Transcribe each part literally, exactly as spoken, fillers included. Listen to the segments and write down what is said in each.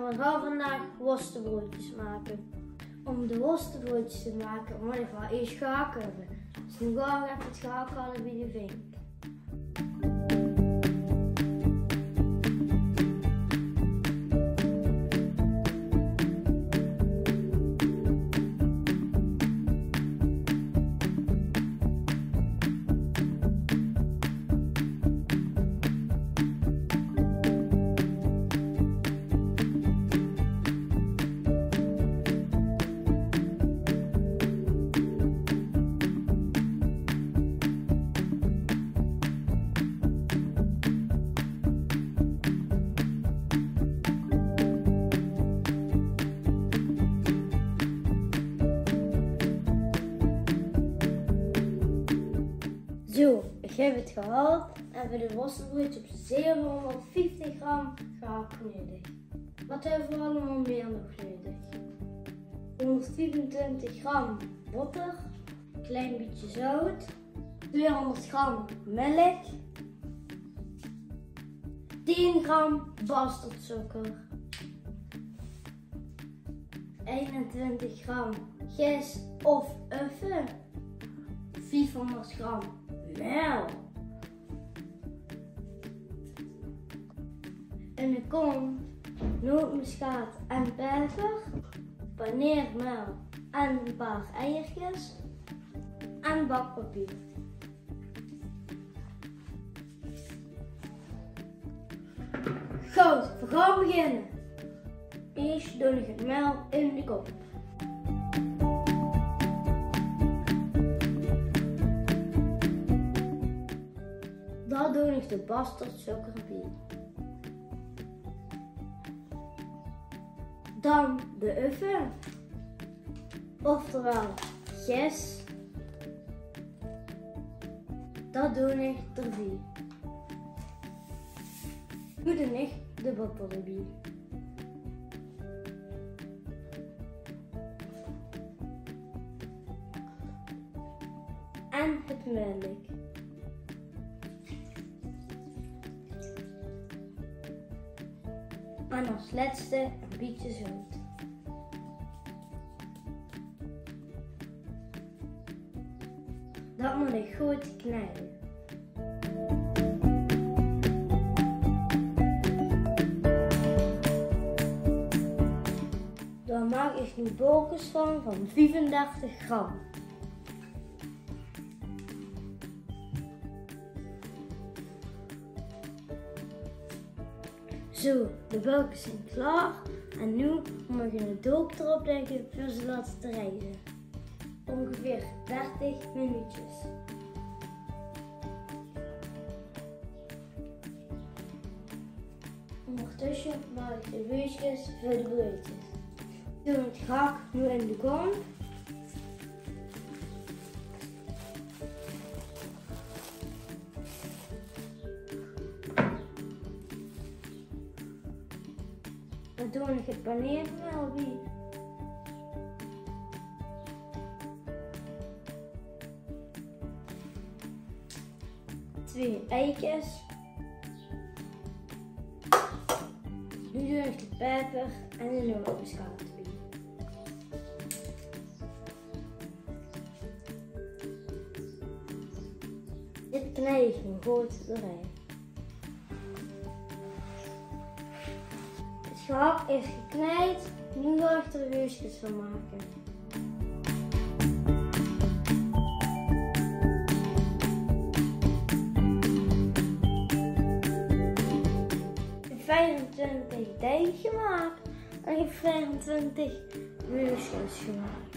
Veer gaon vandaag worstebroodjes make. Óm de worstebroodjes te make mót ich waal ieërs gehak höbbe. Dus noe gaon ich effe 't gehak haole bie de vink. Zo, ich höb 't gehaold en veur de worstebroodjes höbs se zevenhónderdvieftig gram gehak nudig. Waat höbbe v'r allemaol mieë nog nudig? Hónderdviefentwintig gram botter, klein bietje zout, tweehónderd gram mèlk, tien gram basterdsokker, einentwintig gram gis of uffe, viefhónderd gram mael, 'n kóm nootmuskaat en peper, paneermael en 'n paar eierkes en bakpapier. Good, v'r gaon beginne. Ieërs doon ich 't mael in de kóm. Dan doon ich de basterdsokker bie. Dan de uffe, oftewel gis. Dat doon ich d'rbie. Noe doon ich de botter d'rbie. En 't mèlk. En es lètste e bietje zout. Dat mót ich good knieje. Dao maak ich noe bölkes van, van viefendertig gram. Zo, de bölkes zeen klaor. En noe mót ich 'n dook d'rop lègke veur ze te laote rieze. Óngeveer dertig minuutjes. Óngertösse maak ich de weuskes veur de breudjes. Doon 't gehak noe in de kóm. Dan doon ich 't paneermael d'rbie. Twee eikes. Noe doon ich de peper en de nootmuskaat d'rbie. Dit knij ich noe good d'rin. 't Gehak is geknijd, noe gaon ich d'r weuskes van make. Ich höb viefentwintig deig gemaak en ich höb viefentwintig weuskes gemaak.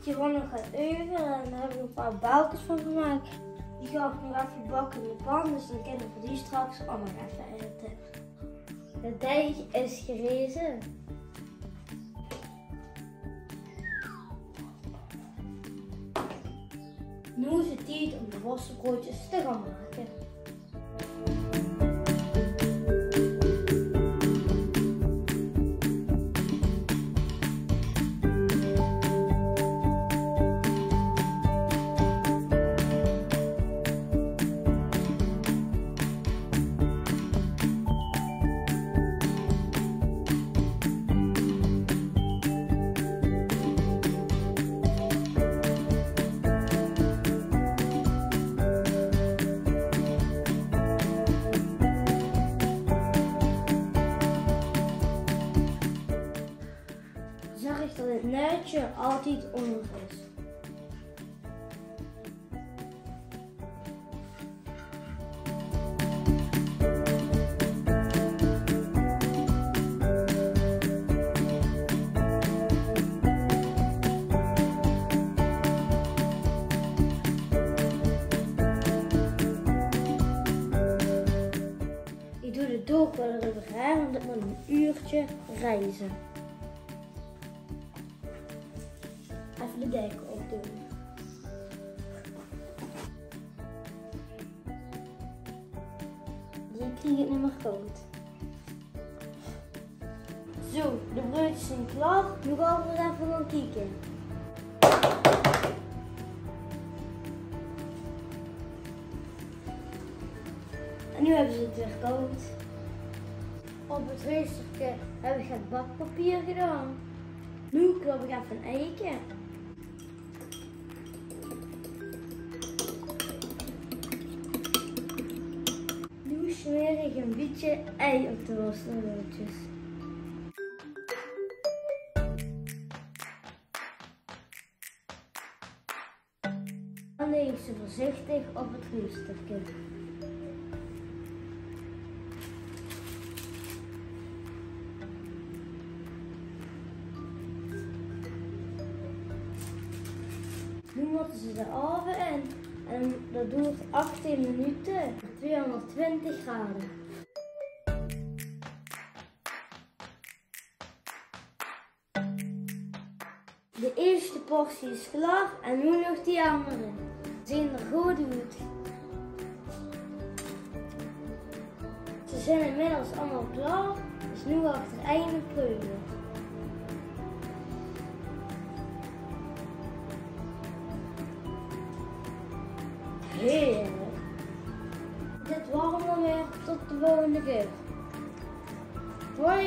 Ich höb nog get euver en dao höb ich e paar bölkes van gemaak. Die gaon ich nog effe bakke in de pan, dus dan kinne v'r die straks ouch nog effe aete. De deig is gereze. Noe is 't tied óm de worstebroodjes te gaon make. Altied ónger is. Ich doon de dook waal d'r euverhaer, want det mót ein uurke rieze. Effe de dek opdoon. Die krieg ich neet mieë kaod. Zo, de breudjes zeen klaor. Noe gaon v'r effe gaon kieke. En noe höbbe ze 't weer kaod. Op 't reusterke höb ich 't bakpapier gedaon. Noe klop ich effe ein eike. Noe smeer ich ein bietje ei op de worsteldöötjes. Dan leg ich ze veurzichtig op 't reusterke. Noe mótte ze de ove in en det doert achttien minute, tweehóngerdtwintig grade. De ieësjte portie is klaor en noe nog die angere. Zeen d'r good oet. Ze zeen inmiddels allemaol klaor, dus noe achterein preuve. Heerlik. Dit waor 'm dan weer, tot de volgende kier. Hoi!